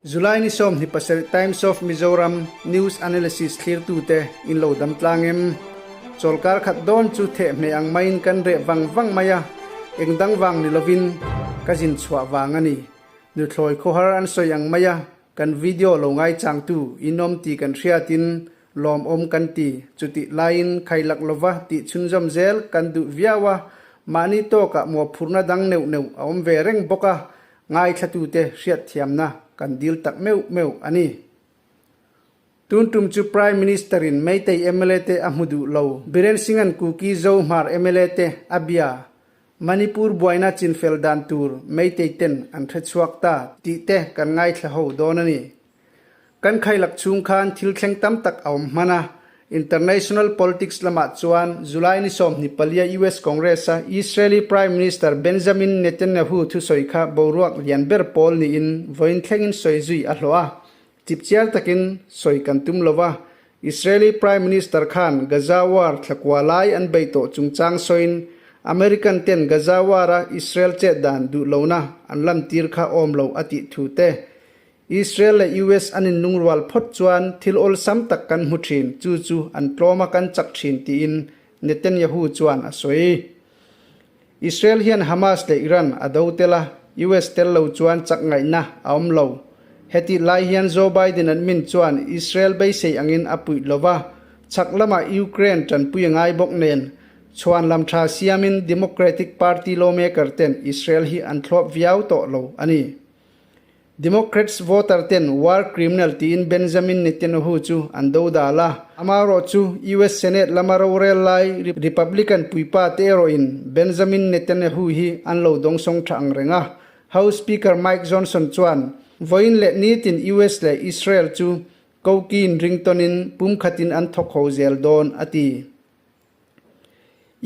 July ni 27 Times of Mizoram News Analysis thlirtute in lo dam tlang em? Chawlkar khat dawn chu thehhmeh ang maiin kan reh vang vang mai a, eng dang vang ni lovin ka zin chhuah vang a ni. Nuthlawi khawhar an sawi ang mai a, kan video lo ngaichangtu inawm tih kan hriatin Lawmawm kan ti, chutih laiin khailak lova tih chhunzawm zel kan duh viau a, mahni tawkah muaphurna dang neuh neuh a awm ve reng bawk a, ngaithlatute hriatthiamna kan dil tak meuh meuh a ni. Tun tum chu Prime Minister-in Meitei mla te a hmu duh lo, Biren Singh-a'n Kuki Zo Hmar mla te a bia, Manipur buaina chinfel dan tur Meitei ten an hrechhuak ta tih te kan ngaithla ho dawn a ni. Kan khailak chhung khan thil thleng tam tak a awm hman a, international politics lamah chuan July ni 24 US Congress-a Israeli Prime Minister Benjamin Netanyahu thusawi kha boruak lian ber pawl niin vawiin thlengin sawi zui a hlawh a, chipchiar takin sawi kan tum lo va, Israeli Prime Minister khan Gaza war thlakua lai an beih tawh chungchang sawiin American ten Gaza war-a Israel chet dan duh lohna an lantir kha awm lo a tih thu te Israel leh US an inlungrual phawt chuan thil awlsam tak kan hmu thin, chu chu an tlawm a kan chak thin tiin Netanyahu chuan a sawi. Israel hian Hamas leh Iran a do tel a, US tel lo chuan chak ngaihna a awm lo. Hetih lai hian Joe Biden an min chuan Israel beisei angin a puih lo va, chhak lamah Ukraine tanpui a ngai bawk nen, chhuan lam tha siamin Democratic Party lawmaker ten Israel hi an thlawp viau tawh lo a ni. Democrats voter ten war criminal tiin Benjamin Netanyahu chu an do dal a, amaherawh chu US Senate lama rorel lai Republican puipa te erawhin Benjamin Netanyahu hi an lo dawngsawng tha ang reng a. House Speaker Mike Johnson chuan vawiin leh nitin US leh Israel chu kokiin ringtawnin pumkhatin an thawk ho zel dawn a ti.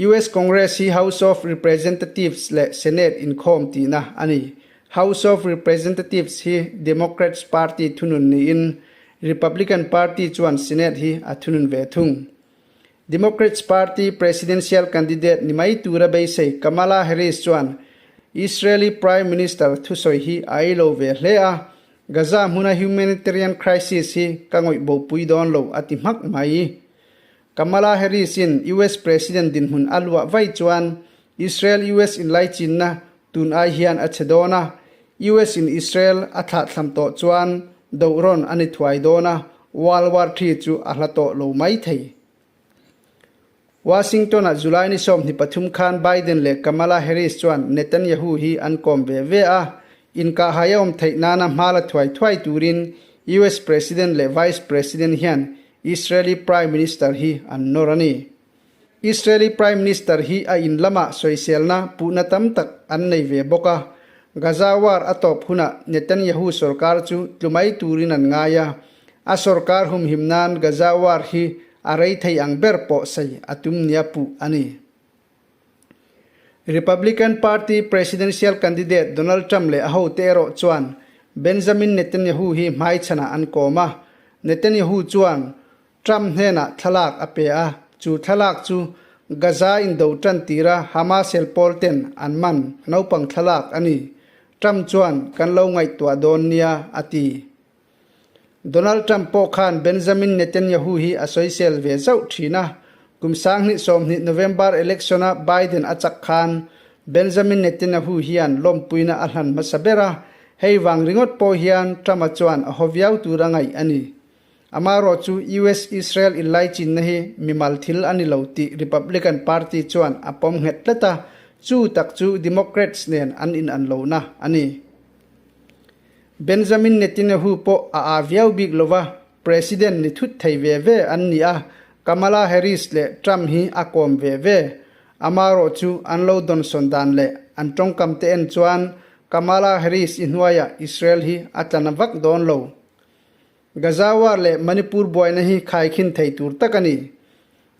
US Congress hi House of Representatives leh Senate inkhawm tihna a ni. House of Representatives hi Democrats party thunun niin Republican party chuan Senate hi a thunun ve thung. Democrats party presidential candidate ni mai tura beisei Kamala Harris chuan Israeli Prime Minister thusawi hi a ei lo ve hle a, Gaza hmuna humanitarian crisis hi ka ngawih bopui dawn lo a ti hmak mai. Kamala Harris-in US President dinhmun a luah vai chuan Israel-US inlaichinna tun ai hian a che dawn a, US-in Israel a thlahthlam tawh chuan dohrawn a ni thuai dawn a, World War Three chu a hla tawh lo mai thei. Washington-ah July ni 23 khan Biden leh Kamala Harris chuan Netanyahu hi an kawm ve ve a, inkahhai a awm theih nana hma la thuai thuai turin US President leh Vice President hian Israeli Prime Minister hi an nawr a ni. Israeli Prime Minister hi a in lamah sawiselna puhna tam tak an nei ve bawk a, Gaza war a tawp hunah Netanyahu sorkar chu tlu mai turin an ngai a, a sorkar humhim nan Gaza war hi a rei thei ang ber pawh sei a tum nia puh a ni. Republican Party presidential candidate Donald Trump leh a hote erawh chuan Benjamin Netanyahu hi hmaichhanah an kawm a. Netanyahu chuan Trump hnenah thlalak a pe a, chu thlalak chu Gaza indo tan tira Hamas hel pawl ten an man naupang thlalak a ni. Trump chuan kan lo ngaihtuah dawn nia a ti. Donald Trump pawh khan Benjamin Netanyahu hi a sawisel ve zauh thin a, kum 2020 November election-a Biden a chak khan Benjamin Netanyahu hian lawmpuina a hlan hmasa ber a, hei vang ringawt pawh hian Trump-a chuan a haw viau tur a ngaih a ni. Amaherawh chu US-Israel inlaichinna hi mimal thil a ni lo tih Republican Party chuan a pawm nghet tlat a, chu tak chu Democrats nen an inan lohna a ni. Benjamin Netanyahu pawh a aa viau bik lo va, President ni thut thei ve ve an ni a, Kamala Harris leh Trump hi a kawm ve ve. Amaherawh chu an lo dawnsawn dan leh an tawngkam te en chuan Kamala Harris i hnuaiah Israel hi a tla na vak dawn lo. Gaza war leh Manipur buaina hi khaikhin thei tur tak a ni.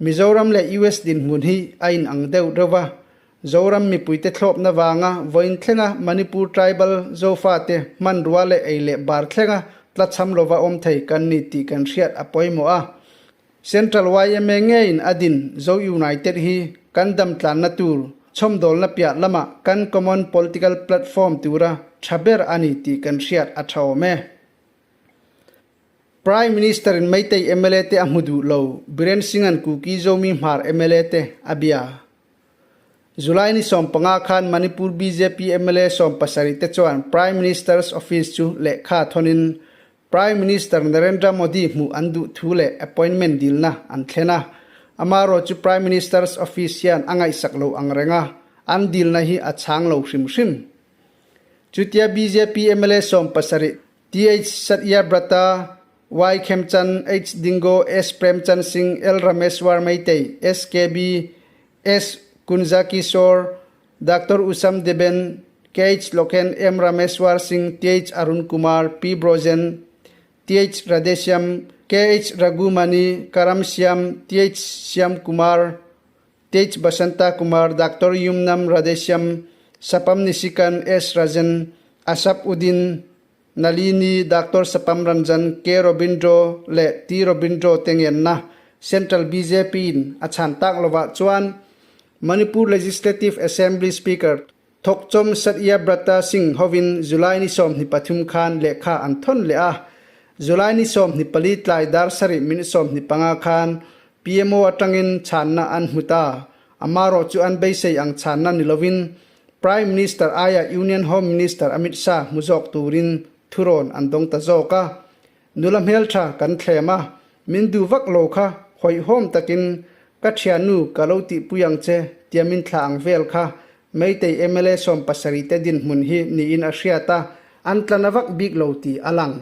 Mizoram leh US dinhmun hi a inang deuh reuh va, Zoram mipuite thlawpna vanga vawiin thlenga Manipur tribal Zofate hmanrua leh ei leh bar thlenga tlachham lova awm thei kan ni tih kan hriat a pawimawh a. Central yma ngeiin a din Zo United hi kan damtlanna tur chhawmdawlna piah lamah kan common political platform tura tha ber a ni tih kan hriat a tha awm e. Prime Minister in Meitei mla te a hmu duh lo, Biren Singh-a'n Kuki Zomi Hmar mla te a bia. July ni 15 khan Manipur bjp mla 70 te chuan Prime Minister's Office chu lehkha thawnin Prime Minister Narendra Modi hmuh an duh thu leh appointment dilna an thlen a. Amarawh chu Prime Minister's Office hian a ngaihsak lo ang reng a, an dilna hi a chhang lo hrim hrim. Chutia bjp mla 70 TH Satyabrata, Y Khemchand, H Dingo, S Premchand Singh, L Rameshwar Meitei, SKB, S Kunjakishore, Doctor Usam Deben, KH Lokhen, M Rameshwar Singh, TH Arun Kumar, P Brojen, TH Radheshyam, KH Raghumani, Karam Shyam, TH Shyam Kumar, TH Basanta Kumar, Doctor Yumnam Radheshyam, Sapam Nisikan, S Rajan, Asap Uddin, Nalini, Doctor Sapam Ranjan, K Robindro leh T Robindro te ngenna Central bjp in a chhan tak lovah chuan Manipur Legislative Assembly Speaker Thokchom Satyabrata Singh hovin July ni 23 khan lehkha an thawn leh a. July ni 24 tlai dar sarih minute 25 khan PMO atangin chhanna an hmu ta. Amarawh chu an beisei ang chhanna ni lovin Prime Minister aia Union Home Minister Amit Shah hmu zawk turin thurawn an dawng ta zawk a. Nula hmeltha kan thlem a, min duh vak lo kha hawihhawm takin ka thiannu ka lo tihpui ang che tia min thlah ang vel kha Meitei mla 70 te dinhmun hi niin a hriat a, an tla na vak bik lo tih a lang.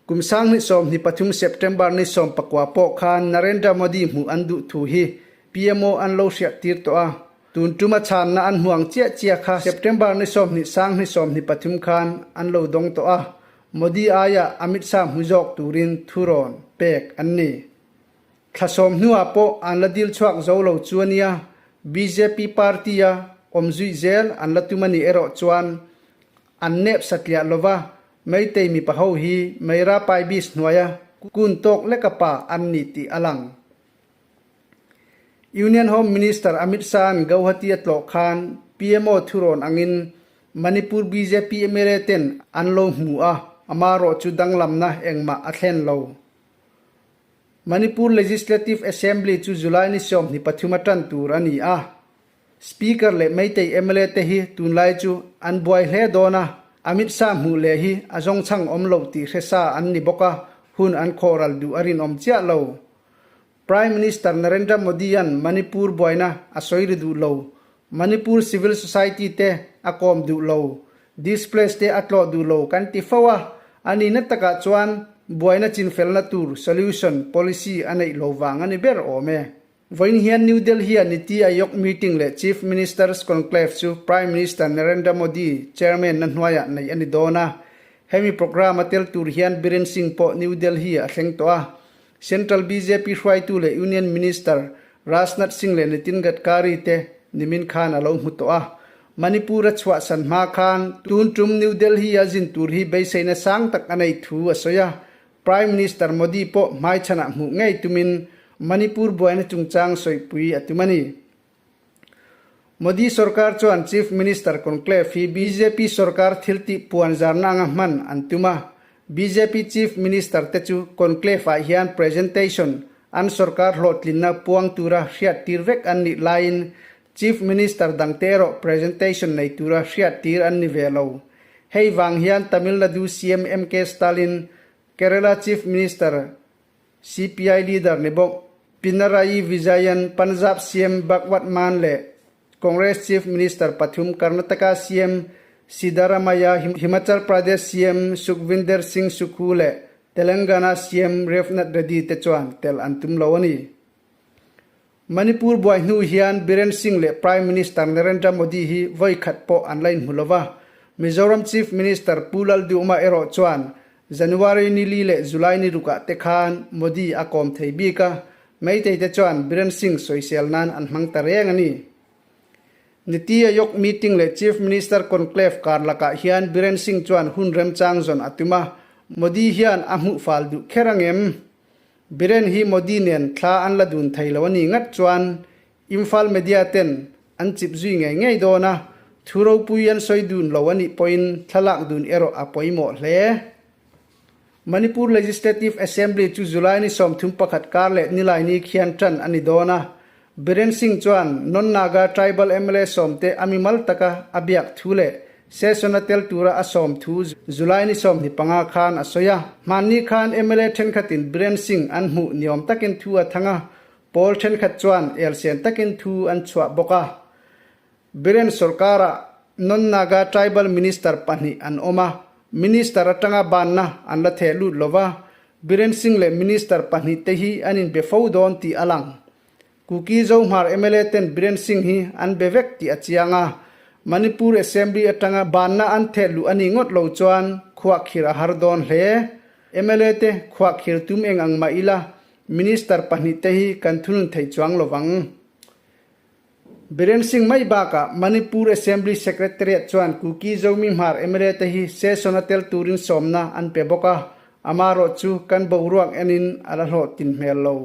Kum 2023 September ni 19 pawh khan Narendra Modi hmuh an duh thu hi PMO an lo hriat tir tawh a, tun tuma chhanna an hmu ang chiah chiah kha September ni 20 2023 khan an lo dawng tawh a, Modi aiah Amit Shah hmu zawk turin thurawn pek an ni. Thla sawm hnuah pawh an la dil chhuak zo lo chu a nia, bjp party-a awm zuih zel an la tum a nih erawh chuan an nep satliah lova Meitei mipa ho hi Meira Paibis hnuaia kun tawk leka pa an ni tih a lang. Union Home Minister Amit Shah-a'n Gauhati a tlawh khan PMO thurawn angin Manipur bjp mla ten an lo hmu a, amarawh chu danglamna engmah a thlen lo. Manipur Legislative Assembly chu July ni 23 a tan tur a ni a. Speaker leh Meitei mla te hi tunlai chu an buai hle dawn a, Amit Shah hmuh leh hi a zawngchhang awm loh tih hre sa an ni bawk a, hun an khawhral duh a rinawm chiah lo. Prime Minister Narendra Modi-a'n Manipur buaina a sawi ri duh lo, Manipur civil society te a kawm duh lo, displace te a tlawh duh lo kan ti fo a, a nihna takah chuan buaina chinfelna tur solution policy a neih lo vang a ni ber awm e. Vawiin hian New Delhi-a Niti Aayog meeting leh Chief Minister's Conclave chu Prime Minister Narendra Modi chairman-na hnuaiah neih a ni dawn a. Hemi programme a tel tur hian Biren Singh pawh New Delhi a thleng tawh a. Central bjp hruaitu leh Union Minister Rajnath Singh leh Nitin Gadkari te nimin khan a lo hmu tawh a. Manipur a chhuahsan hma khan tun tum New Delhi-a zin tur hi beiseina sang tak a nei thu a sawi a. Prime Minister Modi pawh hmaichhanah hmuh ngei tumin Manipur buaina chungchang sawipui a tum a ni. Modi sorkar chuan Chief Minister Conclave hi bjp sorkar thiltih puan zarna anga hman an tum a. Bjp Chief Minister te chu Conclave ah hian presentation an sorkar hlawhtlinna puang tura hriattir vek an nih laiin Chief Minister dangte erawh presentation nei tura hriattir an ni ve lo. Hei vang hian Tamil Nadu CM MK Stalin, Kerala Chief Minister CPI leader ni bawk Pinarayi Vijayan, Punjab CM Bhagwat Mann leh Congress Chief Minister pathum Karnataka CM Siddaramaiah, Himachal Pradesh CM Sukhvinder Singh Sukhu leh Telangana CM Revanth Reddy te chuan tel an tum lo a ni. Manipur buai hnu hian Biren Singh leh Prime Minister Narendra Modi hi vawi khat pawh an la inhmu lo va. Mizoram Chief Minister Pu Lalduhma erawh chuan January ni li leh July ni rukah te khan Modi a kawm thei bik a, Meitei te chuan Biren Singh sawisel nan an hmang ta reng a ni. Niti Aayog meeting leh Chief Minister Conclave kar lakah hian Biren Singh chuan hun remchang zawn a tum a, Modi hian a hmuh fal duh kher angem? Biren hi Modi nen thla an la dun thei lo a nih ngat chuan Imphal media ten an chip zui ngei ngei dawn a, thu ropui an sawi dun lo a nih pawhin thlalak dun erawh a pawimawh hle. Manipur Legislative Assembly chu July ni 31 kar leh Nilaini khian tan a ni dawn a. Biren Singh chuan Non-Naga Tribal mla sawmte a mimal taka a biak thu leh session-a tel tura a sawm thu July ni 25 khan a sawi a. Hmanni khan mla thenkhatin Biren Singh an hmuh niawm takin thu a thang a, pawl thenkhat chuan elsen takin thu an chhuah bawk a. Biren sorkarah Non-Naga Tribal Minister pahnih an awm a, Minister atanga banna an la theh lut lo va, Biren Singh leh Minister pahnih te hi an inbe fo dawn tih a lang. Kuki Zohmar mla ten Biren Singh hi an be vek tih a chiang a, Manipur Assembly atanga banna an theh luh a nih ngawt lo chuan khuahkhir a har dawn hle. Mla te khuahkhir tum eng ang mah ila Minister pahnih te hi kan thunun thei chuang lo vang. Biren Singh mai bakah Manipur Assembly Secretariat chuan Kuki Zomi Hmar mla te hi session a tel turin sawmna an pe bawk a, amarawh chu kan boruak enin a la hlawhtlin hmel lo.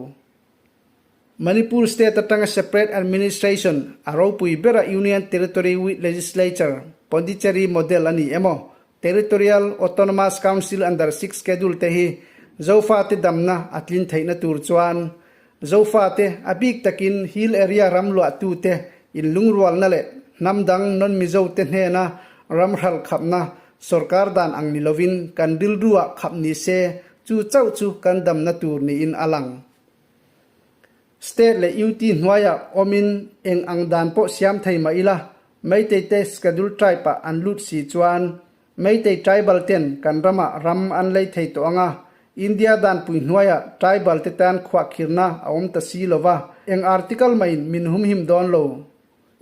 Manipur State atanga Separate Administration a ropui bera Union Territory with Legislature, Pondicherry Model a ni emaw, Territorial Autonomous Council under Sixth Schedule te hi Zofate damna a tlin theihna tur chuan Zofate a bik takin Hill Area ram luahtute inlungrualna leh hnam dang non-Mizo te hnena ram hralh khapna sorkar dan ang ni lovin kan rilruah khap ni se chu chauh chu kan damna tur niin a lang. State leh UT hnuaiah awmin eng ang dan pawh siam thei mah ila, Meitei te Schedule Tribe ah an lut si chuan Meitei Tribal ten kan ramah ram an lei thei tawh ang a, India danpui hnuaiah Tribal te tan khuahkhirna a awm ta si lo va, eng article mahin min humhim dawn lo.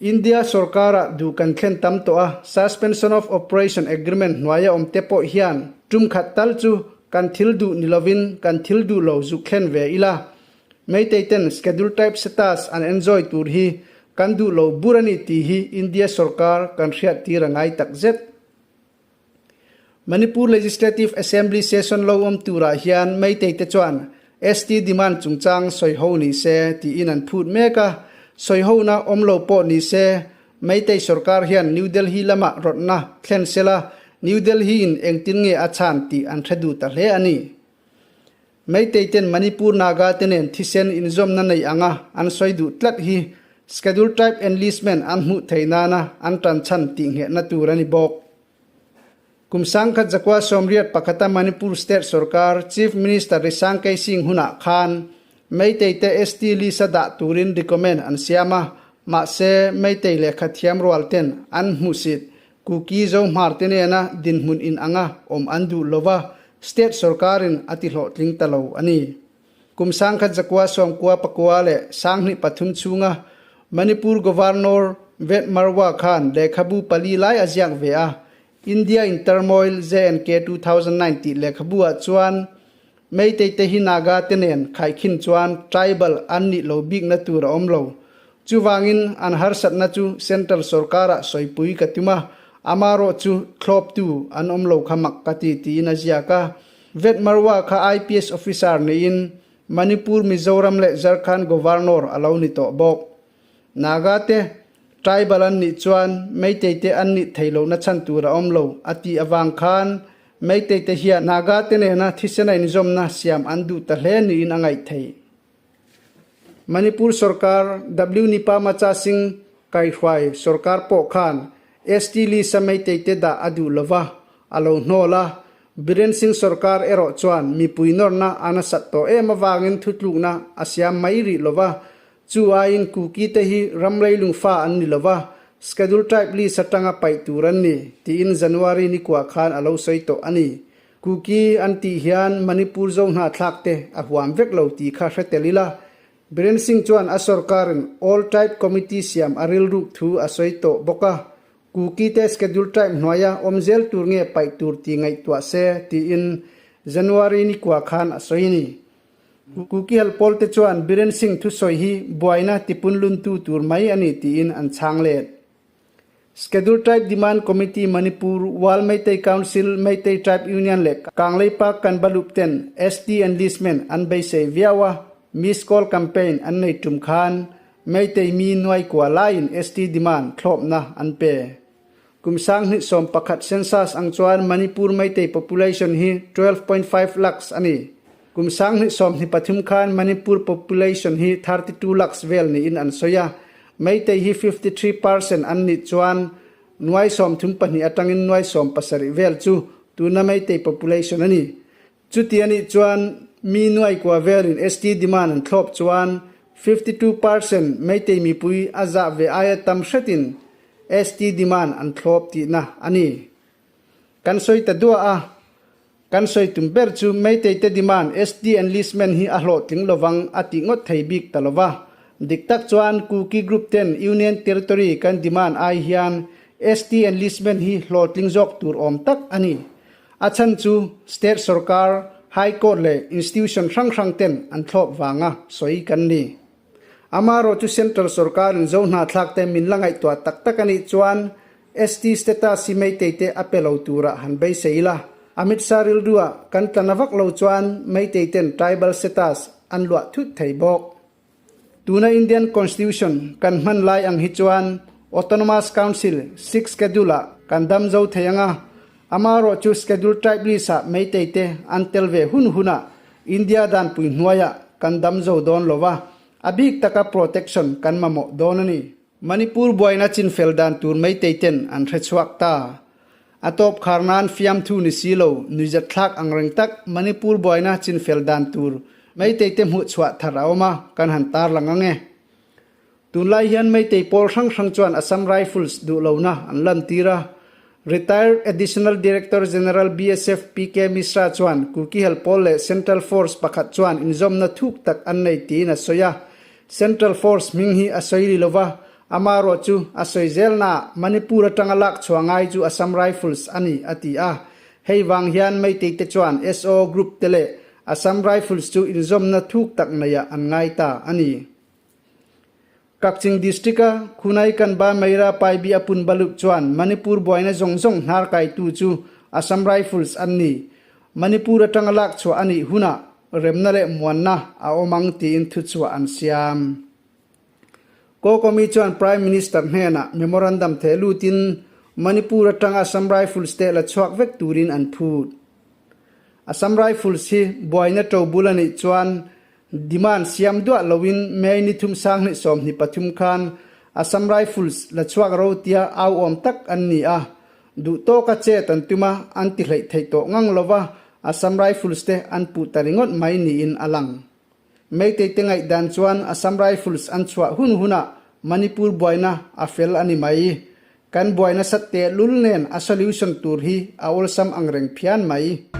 India sorkara duh kan thlen tam tawh a, Suspension of Operation Agreement hnuaia awm te pawh hian tum khat tal chu kan thil duh ni lovin kan thil duh lo zuk thlen ve ila. Meitei ten Schedule Tribe status an enjoy tur hi kan duh lo bur a ni tih hi India sorkar kan hriat tir a ngai tak zet. Manipur Legislative Assembly session lo awm turah hian Meitei te chuan ST demand chungchang sawiho ni se tiin an phut mek a, sawihona awm lo pawh ni se Meitei sorkar hian New Delhi lamah rawtna thlen sela New Delhi in engtin nge a chhan tih an hre duh ta hle a ni. Meitei ten Manipur Naga te nen thisen inzawmna nei anga an sawi duh tlat hi Schedule Tribe enlistment an hmuh theih nana an tan chhan tih nghehna tur a ni bawk. Kum 1981 a Manipur State sorkar Chief Minister Risangkei Singh hunah khan Meitei te ST list a dah turin recommend an siam a, mahse Meitei lehkha thiam rual ten an hmuhsit Kuki Zohmar te nena dinhmun in anga awm an duh lova State sorkarin a ti hlawhtling ta lo a ni. Kum 1993 chhunga Manipur Governor Ved Marwa khan lehkhabu pali lai a ziak ve a, India in Turmoil JNK 2009 tih lehkhabu ah chuan Meitei te hi Naga te nen khaikhin chuan tribal an nih lo bikna tur a awm lo. Chuvangin an harsatna chu Central sorkarah sawipui ka tum a, amarawh chu thlawptu an awm lo kha mak ka ti tiin a ziak a. Ved Marwa kha IPS officer niin Manipur, Mizoram leh Jharkhand Governor a lo ni tawh bawk. Naga te tribal an nih chuan Meitei te an nih thei lohna chhan tur a awm lo a tih avang khan Meitei te hian Naga te nena thisen a inzawmna siam an duh ta hle niin a ngaih theih. Manipur sorkar W Nipa Macha Singh kaihruai sorkar pawh khan ST list a Meitei te dah a duh lova a lo hnawl a, Biren Singh sorkar erawh chuan mipui nawrna a nasat tawh em avangin thutlukna a siam mai rih lova Chu aiin Kuki te hi ram leilung fa an ni lova, Schedule Tribe list atanga paih tur an ni, tiin January ni kuah khan a lo sawi tawh a ni. Kuki an tih hian Manipur zo hnahthlak te a huam vek lo tih kha hre tel ila, Biren Singh chuan a sorkarin All Tribe Committee siam a rilruk thu a sawi tawh bawk a, Kuki te Schedule Tribe hnuaia awm zel tur nge paih tur tih ngaihtuah se, tiin January ni kuah khan a sawi a ni. Kuki Halpawl te chuan Biren Singh thusawi hi buaina tipunluntu tur mai a ni tiin an chhang let. Schedule Tribe Demand Committee Manipur, World Meitei Council, Meitei Tribe Union leh Kangleipak Kanbalup ten ST enlistment an beisei viau a, Miss Call Campaign an nei tum khan Meitei mi nuai kua laiin ST demand thlawpna an pe. Kum 2011 census ang chuan Manipur Meitei population hi 12.5 lakhs a ni. Kum 2023 khan Manipur population hi 32 lakhs vel niin an sawi a, Meitei hi 53% an nih chuan nuai 32 atangin nuai 70 vel chu tuna Meitei population a ni. Chuti a nih chuan mi nuai kua velin ST demand an thlawp chuan 52% Meitei mipui a zah ve aia tam hretin ST demand an thlawp tihna a ni. Kan sawi ta duah a, kan sawi tum ber chu Meitei te demand ST enlistment hi a hlawhtling lovang a tih ngawt thei bik ta lova. Dik tak chuan Kuki group ten Union Territory kan demand ai hian ST enlistment hi hlawhtling zawk tur awm tak a ni. A chhan chu State sorkar, High Court leh institution hrang hrang ten an thlawp vanga sawi kan ni. Amaherawh chu Central sorkarin zo hnahthlak te min la ngaihtuah tak tak a nih chuan ST status hi Meitei te a pe lo turah han beisei ila. Amit Shah rilrua kan tla na vak lo chuan Meitei ten tribal status an luah thut thei bawk. Tuna Indian Constitution kan hman lai ang hi chuan Autonomous Council Sixth Schedule ah kan dam zo thei ang a, amaherawh chu Schedule Tribe list ah Meitei te an tel ve hun hunah India danpui hnuaiah kan dam zo dawn lo va, a bik taka protection kan mamawh dawn a ni. Manipur buaina chinfel dan tur Meitei ten an hre chhuak ta. A tawp khar nan fiamthu ni si lo, nuizat thlak ang reng tak Manipur buaina chinfel dan tur Meitei te hmuh chhuah thar a awm a, kan han tarlang ang e. Tunlai hian Meitei pawl hrang hrang chuan Assam Rifles duh lohna an lantir a. Retired Additional Director General BSF PK Mishra chuan Kuki hel pawl leh Central Force pakhat chuan inzawmna thuk tak an nei tiin a sawi a. Central Force hming hi a sawi ri lova, amaherawh chu a sawi zelnaah Manipur atanga lak chhuah ngai chu Assam Rifles a ni a ti a. Hei vang hian Meitei te chuan SO Group te leh Assam Rifles chu inzawmna thuk tak neiah an ngai ta a ni. Kakching District-a Khunai Kanba Meira Paibi a pun baluk chuan Manipur buaina zawng zawng hnar kaitu chu Assam Rifles an ni. Manipur atanga lak chhuah a nih hunah remna leh muanna a awm ang tiin thuchhuah an siam. Kokomi chuan Prime Minister hnenah memorandum theh lutin Manipur atanga Assam Rifles te la chhuak vek turin an phut. Assam Rifles hi buaina to bul a nih chuan Demand siam duah loin May ni thum 2023 khan Assam Rifles la chhuak ro tia au awm tak an ni a. Duh tawka chet an tum a, an ti hleih theih tawh ngang lova Assam Rifles te an puh ta ringawt mai niin a lang. Meitei te ngaihdan chuan Assam Rifles an chhuah hun hunah Manipur buaina a fel a ni mai. Kan buaina sat tehlul nen a solution tur hi a awlsam angreng phian mai.